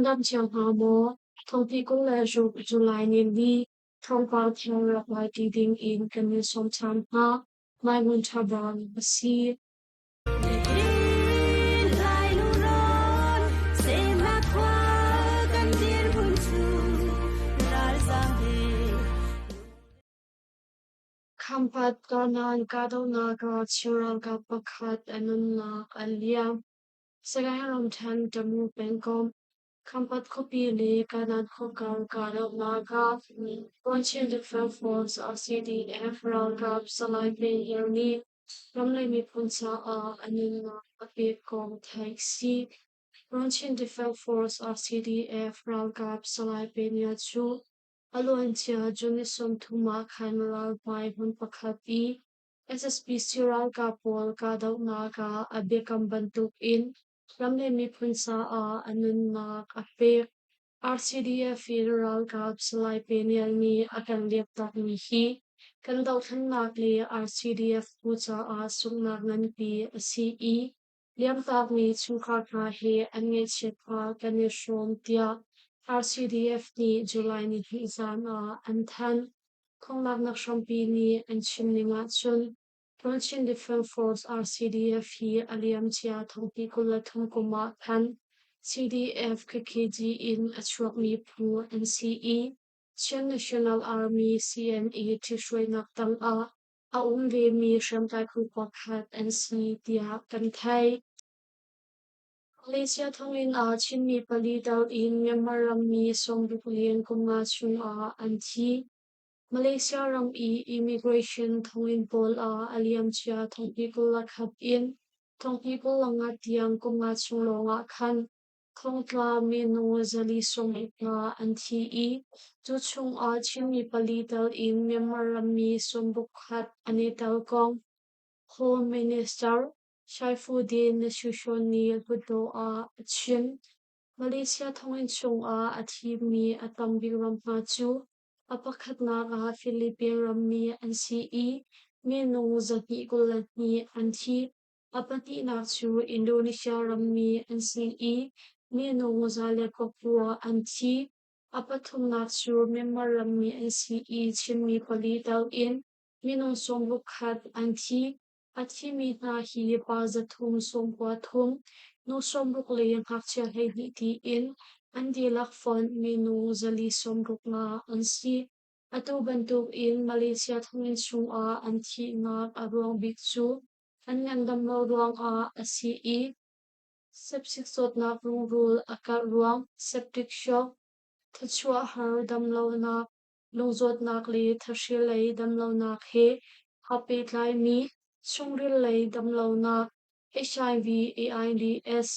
Nan dam cio hna maw? Thawngpi 26 July ni li thawngpang thar rak ngai ti ding in kan in sawm ṭhan hna. Mai Ngun Ṭha Bang a si. Khampat Kanan kahdohnak ah Chin ralkap pakhat a nunnak a liam. Sagaing ramṭhen Tamu pengkomh Khampat khuapi le Kanan khuakar kahdohnak ah Chin Defense Force (RCDF) ralkap Salai Hme Hill nih ram le miphun caah a nunnak a pek kong theih a si. Chin Defense Force (RCDF) ralkap Salai Penya cu a luancia June ni 30 ah khan ralhmai hmun pakhat i SSPC ralkap pawl kahdohnak ah a biakam bantukin ram le miphun caah a nunnak a pek. RCDF in ralkap Salai Peniel nih a kan liamtakmi hi kan dohthlennak le RCDF phu caah sunghnak nganpi a si i liamtakmi chungkhar hna he an ngaihchiat kha kan i hrawm tiah RCDF nih July 2 zan ah an thanh. Thonglaknak hrampi nih an chim ning ahcun Chin Defense Force RCDF hi a liamcia thongpi 23 kum ah khan CDF KKG in a chuakmi phu an si i Chin National Army CNA ṭhithruainak tangah a um vemi hriamtlai phu pakhat an si tiah kan theih. Malaysia thonginn ah Chinmi pali tel in Myanmar rammi 60 leng kum nga chungah an thi. Malaysia ram i immigration thonginn pawl ah a liamcia thonghnih 21 in thonghnih 25 tiang kum nga chung lawngah khan thongtla minung 465 an thi i cu chungah Chinmi pali tel in Myanmar rammi 61 an i tel kong Home Minister Saifuddin Nasution nih Hluttaw ah a chim. Malaysia thonginn chungah a thimi a tam bik ram hna cu a pakhatnak ah Philippine rammi an si i minung 222 an thi. A pahnihnak cu Indonesia rammi an si i minung 109 an thi. A pathumnak cu Myanmar rammi an si i Chinmi pali tel in minung 61 an thi. A thimi hna hi pa 393, nu 60 le ngakchia 12 tiin an dihlak fonh minung 465 an si. Atu bantukin Malaysia thonginn chungah an thihnak a ruang bik cu an ngandam lo ruangah a si i septic zawtnak rungrul a karh ruang, septic shock, thawchuah har damlonak, lungzawtnak le thahri lei damlonak he aa pehtlaimi chungril lei damlonak, HIV, AIDS,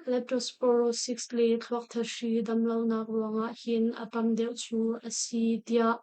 leptospirosis le thluak thahri damlonak ruangah hin a tam deuh cu a si tiah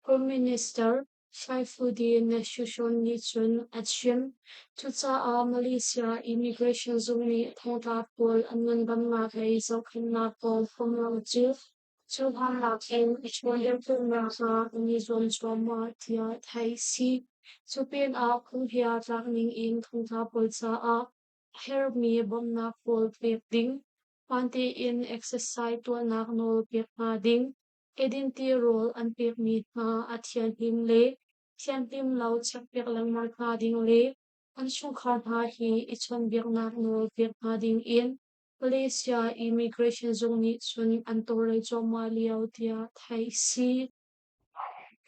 Prime Minister Saifuddin Nasution nih cun a chim. Cucaah Malaysia Immigration zung nih thongtla pawl an ngandamnak lei zohkhenhnak pawl phunglam cu Cuhlannak in a ṭhawn deuh tuknak ah an i zuam cuahmah tiah theih a si. Cu pinah phung he aa tlak ningin thongtla pawl caah a herhmi bawmhnak pawl pek ding, hmaan tein exercise tuahnak nawl pek hna ding, eidin tirawl an pekmi hna a thianhlim le thianhlim lo checkpiak lengmang hna ding le an chungkhar hna hi i chawnhbiaknak nawl pek hna dingin Malaysia Immigration zung nih cun an tawlrel cuahmah lio tiah theih a si.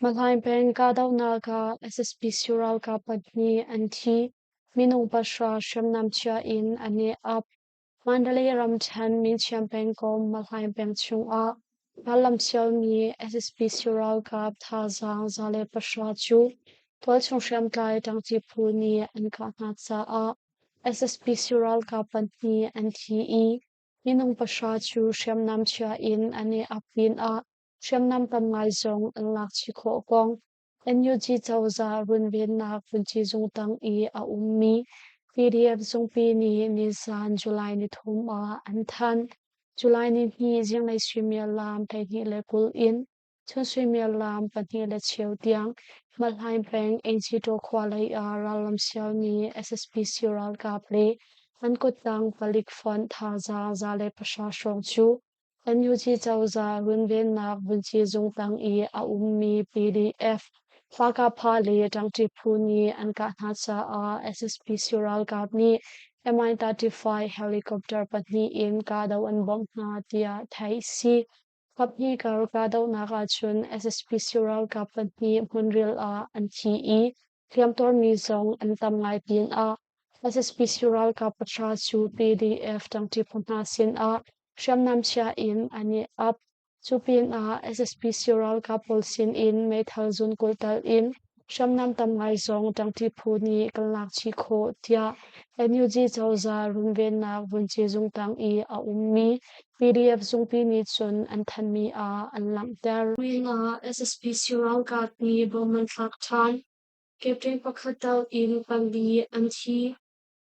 Mahlaing peng kahdohnak ah SSPC ralkap pahnih an thi. Minung pahra hriamnam chia in an i ap. Mandalay ramṭhen Minchiam pengkomh Mahlaing peng chungah rallam sialmi SSPC ralkap thazaang 110 cu tualchung hriamtlai ṭangṭi phu nih an kah hna caah SSPC ralkap pahnih an thi i minung pahra cu hriamnam chia in an i ap pinah hriamnam tam ngai zong an lak chih khawh kong NUG cozah runvennak vunci zung tang i a ummi PDF zungpi nih nizan July 3 ah an thanh. July 2 zinglei suimilam 12:20 in Chun suimilam pahnih le cheu tiang Malhlaing peng Encitaw khua lei ah rallam sialmi SSPC ralkap le an kuttang palik fonh thazaang 110 hrawng cu. NUG cozah runvennak vunci zung tang i a ummi PDF, Fakapha le ṭangṭi phu nih an kah hna caah SSPC ralkap nih Mi-35 helicopter pahnih in kahdoh an bawmh hna tiah theih a si. Kaphnih kar kahdohnak ahcun SSPC ralkap pahnih hmunril ah an thi i hliamtuarmi zong an tam ngai pinah SSPC ralkap pahra cu PDF ṭangṭi phu hna sinah hriamnam chia in an i ap. Cu pinah SSPC ralkap pawl sinin meithal zun 20 tal in hriamnam tam ngai zong ṭangṭi phu nih kan lak chih khawh tiah NUG cozah runvennak vunci zung tang i a ummi PDF zungpi nih cun an thanhmi ah an langhter. ah SSPC ralkap nih bom an thlak ṭhan. Captain pakhat tal in pali an thi.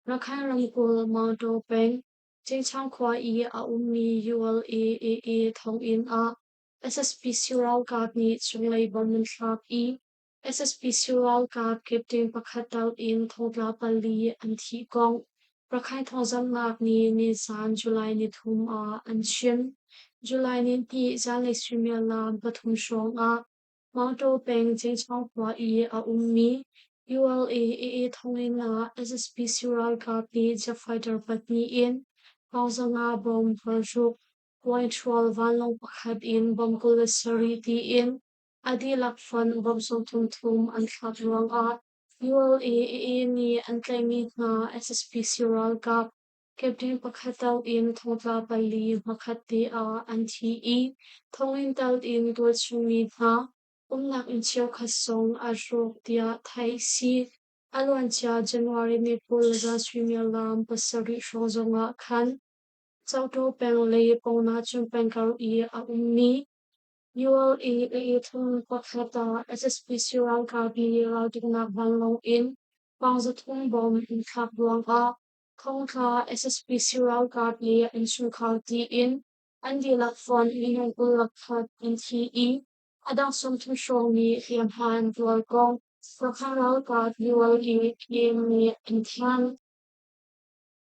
Rakhine ramkulh Maungtaw peng Cingchang khua i a ummi ULA-AA thonginn ah SSPC ralkap nih cunglei bom an thlak i SSPC ralkap captain pakhat tal in thongtla pali an thih kong Rakhine thawngzamhnak nih nizan July nithum ah an chim. July nihnih zanlei suimilam pathum hrawng ah Maungtaw peng Cingchawng khua i a ummi ULA-AA thonginn ah SSPC ralkap nih jet fighter pahnih in thawngzamh bomb paruk, Whitehall vanlawng pakhat in bomb 27 tiin a dihlak fonh bomb 33 thum an thlak ruangah ULA-AA nih an tlaihmi hna SSPC ralkap captain pakhat tal in thongtla pali hmakhat te ah an thi i thonginn tal in tualchungmi hna umnak inn cheukhat zong a rawk tiah theih a si. A luancia January ni 20 zan suimilam pasarih hrawng zongah khan Cauhtaw peng le Pongnacun peng kar i a ummi ULA thong pakhat ah SSPC ralkap nih raltuknak vanlawng in pang zathum bom an thlak ruangah thongtla SSPC ralkap le an chungkhar tiin an dihlak fonh minung 21 an thi i a dang 30 hrawng nih hliamhma an tuar kong Hakha ralkap ULA nih an thanh.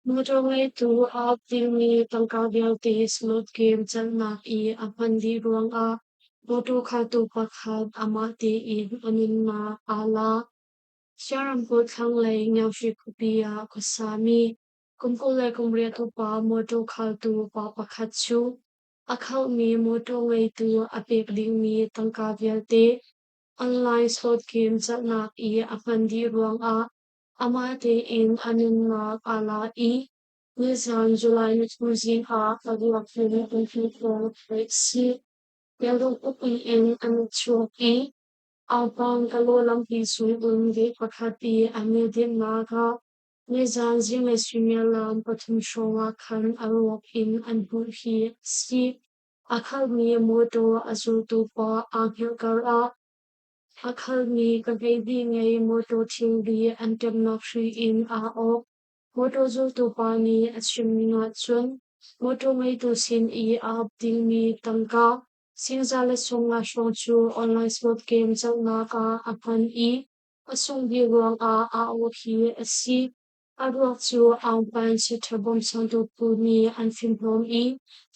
Motor ngeitu a ap dingmi tangka vialte slot game celhnak i a hman dih ruangah mawṭaw khaltu pakhat amah tein a nunnak aa lak. Siang ramkulh thlanglei Ngiaohri khuapi ah khuasami kum 28 upa mawṭaw khaltu pa pakhat cu a khalhmi mawṭaw ngeitu a pek dingmi tangka vialte online slot game celhnak i a hman dih ruangah Amah tein a nunnak aa la i nizan July nithum zing ah a ruak in an hmuh theih a si. Kelung upi in an chuak i Aupang Kalaw lampi cung in gate pakhat i an i dinhnak ah nizan zinglei suimilam pathum hrawng ah khan a ruak in an hmuh hi a si. A khalmi mawṭaw a zultu pa aa hngilh karah A khalmi ka hleihnih ngei mawṭaw thilri an ṭemnak hri in aa awk. Mawṭaw zultu pa nih a chimning ahcun mawṭaw ngeitu sin i aa ap dingmi tangka singza le sung nga hrawng cu online slot game zohnak ah a hman i a sungh dih ruangah aa awk hi a si. A ruak cu Aungpan Chiṭha bawmchantu phu nih an fimhlawm i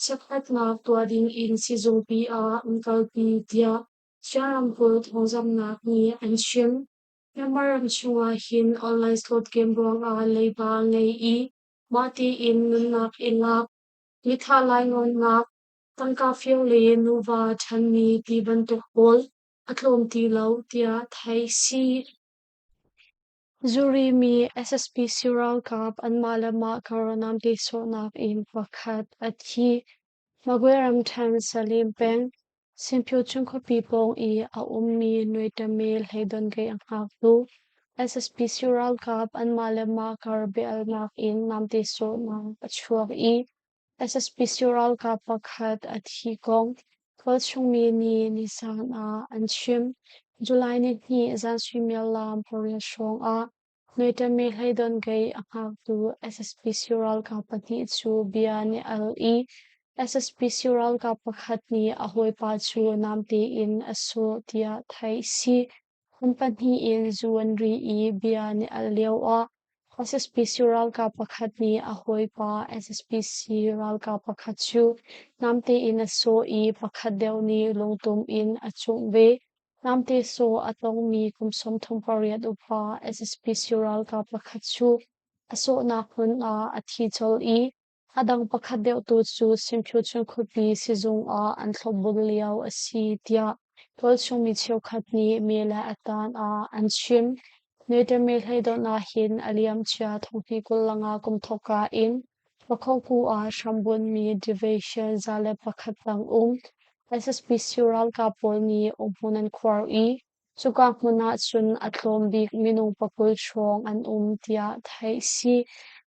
chekhlatnak tuah dingin sizungpi ah an kalpi tiah Chin ramkulh thawngzamhnak nih an chim. Myanmar ram chungah hin online slot game ruangah leiba ngei i mah tiin nunnak i lak, mithah lainawnnak, tangka fir le nuva ṭhanmi ti bantuk pawl a tlawm ti lo tiah theih si. Zurimi SSPC ralkap anmah le mah kar namte sawhnak in pakhat a thi. Magwe ramṭhen Salim peng, Sinphyotchung khuapi pawng i a ummi Nuaitame hleidon-gei a hngaktu SSPC ralkap anmah le mah kar biahalnak in namte sawhnak a chuak i SSPC ralkap pakhat a thi kong tualchungmi nih nizan ah an chim. July nihnih zan suimilam pariat hrawng ah Nuaitame hleidon-gei a hngaktu SSPC ralkap pahnih cu bia an i al i SSPC ralkap pakhat nih a hawipa cu namte in a sawh tiah theih a si. An pahnih in zu an ri i bia an i al lioah. SSPC ralkap pakhat nih a hawipa SSPC ralkap pakhat cu namte in a sawh i pakhat deuh nih lungtum in a cumh ve. Namte sawh a tongmi kum 38 upa SSPC ralkap pakhat cu a sawhnak hmun ah a thi colh i A dang pakhat deuh tu cu Simpyuchun khuapi sizung ah an thlopbul lio a si tiah tualchung mi cheukhat nih me le a tan ah an chim. Newton hleidonh ah hin a liamcia thonghnih 25 kum thawkka in Pakhoku ah hrambunhmi Division 101 tang um SSPC ralkap pawl nih umhmun an khuar i Cuka hmun ah cun a tlawm bik minung 20 hrawng an um tiah theih si.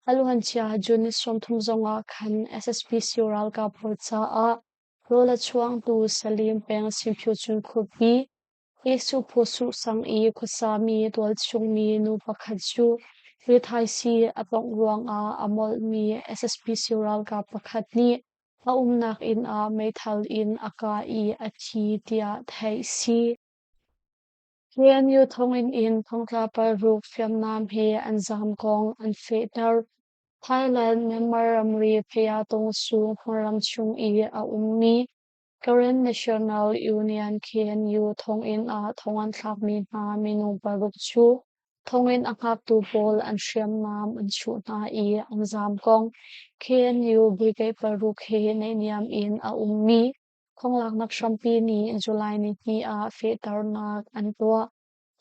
A luancia June 30 zongah khan SSPC ralkap pawl caah rawl a chuangtu Salim peng Simpyuchun khuapi Esu Phu sang i khuasami tualchungmi nu pakhat cu rithaisii a tongh ruangah a molhmi SSPC ralkap pakhat nih a umnak inn ah meithal in a kah i a thi tiah theih si. KNU thonginn in thongtla paruk hriamnam he an zaam kong an fehter. Thailand Myanmar ramri Phayatong-su hmunram chung i a ummi Karen National Union KNU thonginn ah thong an thlakmi hna minung paruk cu thonginn a hngaktu pawl an hriamnam an chuh hna i an zaam kong KNU brigade paruk he naihniam in a ummi thonglaknak hrampi nih July nihnih ah fehternak an tuah.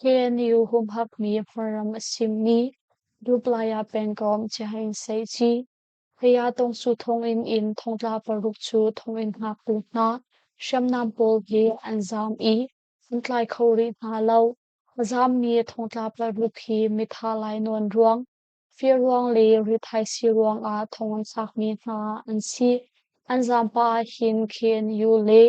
KNU humhakmi hmunram a simmi Duplaya pengkomh Chiahin Seici Phaya-tawngsu thonginn in thongtla paruk cu thonginn hngaktu hna hriamnam pawl he an zaam i an tlai kho rih hna lo. A zaammi thongtla paruk hi mitha lainawn ruang, fir ruang le rithaisii ruangah thong an thlakmi hna an si. An zaam pah ahhin KNU le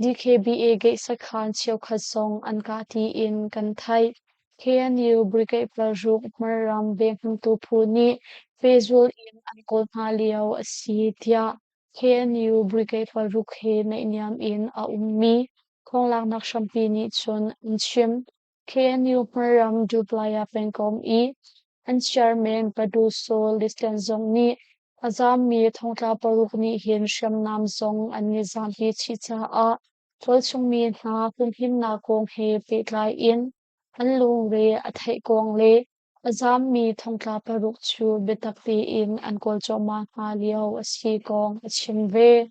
DKBA gate sakhan cheukhat zong an kah tiin kan theih. KNU Brigade paruk Hmarram venghimtu phu nih pehzul in an kawl hna lio a si tiah KNU Brigade paruk he naihniam in a ummi thawnglaknak hrampi nih cun an chim. KNU Hmarram Duplaya pengkomh i an chairman Padu Saw Lislen zong nih a zaammi thongtla paruk nih hin hriamnam zong an i zaampi chih caah tualchungmi hna humhimnak kong he pehtlai in an lungre a theih kong le a zaammi thongtla paruk cu biatak tein an kawl cuahmah hna lio a si kong a chim ve.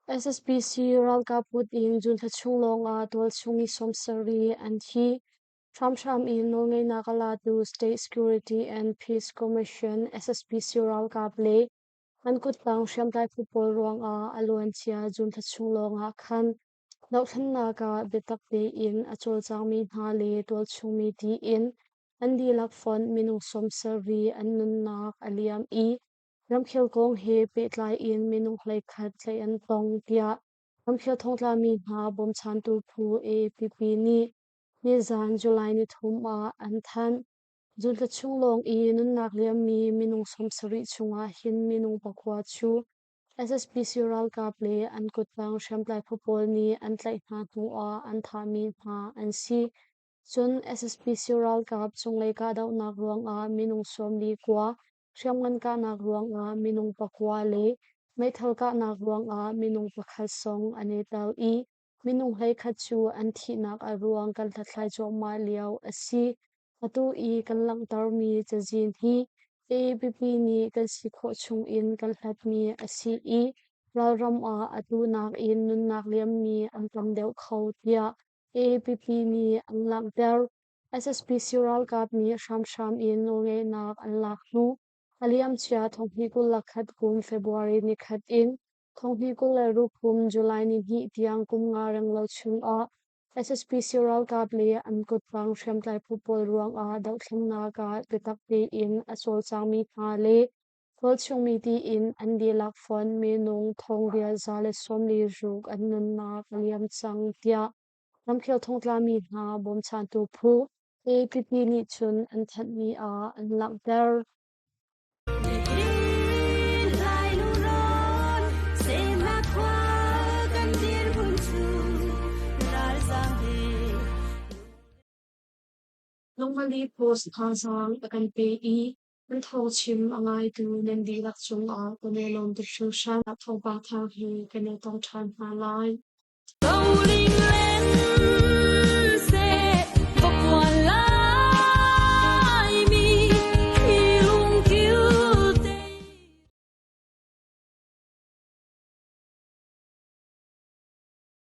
SSPC ralkap kut in June thla chung lawngah tualchung mi 70 an thi. Hramhram in nawlngeihnak a latu State Security and Peace Commission SSPC ralkap le an kuttang hriamtlai phu pawl ruangah a luancia June thla chung lawngah khan dohthlennak ah biatak tein a cawlcangmi hna le tualchungmi tiin an dihlak fonh minung 70 an nunnak a liam i Ramkhel kong he pehtlai in minung 11 tlaih an tong tiah ramkhel thongtlami hna bawmchantu phu AAPP nih nizan July 3 ah an thanh. June thla chung lawng i nunnak liammi minung 70 chungah hin minung pakua cu SSPC ralkap le an kuttang hriamtlai phu pawl nih an tlaih hna hnu ah an thahmi hna an si. Cun SSPC ralkap cunglei kahdohnak ruangah minung 49 Hriamngan kahnak ruangah minung pakua le meithal kahnak ruangah minung pakhat zong an i tel i minung 11 cu an thihnak a ruang kan hlathlai cuahmah lio a si. Atu i kan langhtermi cazin hi AAPP nih kan si khawh chungin kan hlatmi a si i ralram ah atu nakin nunnak liammi an tam deuh kho tiah AAPP nih an langhter. SSPC ralkap nih hramhram in nawlngeihnak an lak hnu a liamcia 2021 kum February nikhat in 2026 kum July nihnih tiang kum nga renglo chungah SSPC ralkap le an kuttang hriamtlai phu pawl ruangah dohthlennak ah biatak tein a cawlcangmi hna le tualchungmi tiin an dihlak fonh minung 1,146 an nunnak a liam cang tiah Ramkhel thongtlami hna bawmchantu phu AAPP nih cun an thanhmi ah an langhter. Lungmali Post thazaang a kan pe i kan thawngchim a ngaitu nan dihlak cungah kan i lawm tuk hringhran. Thawngpang thar he kan i tong ṭhan hna lai.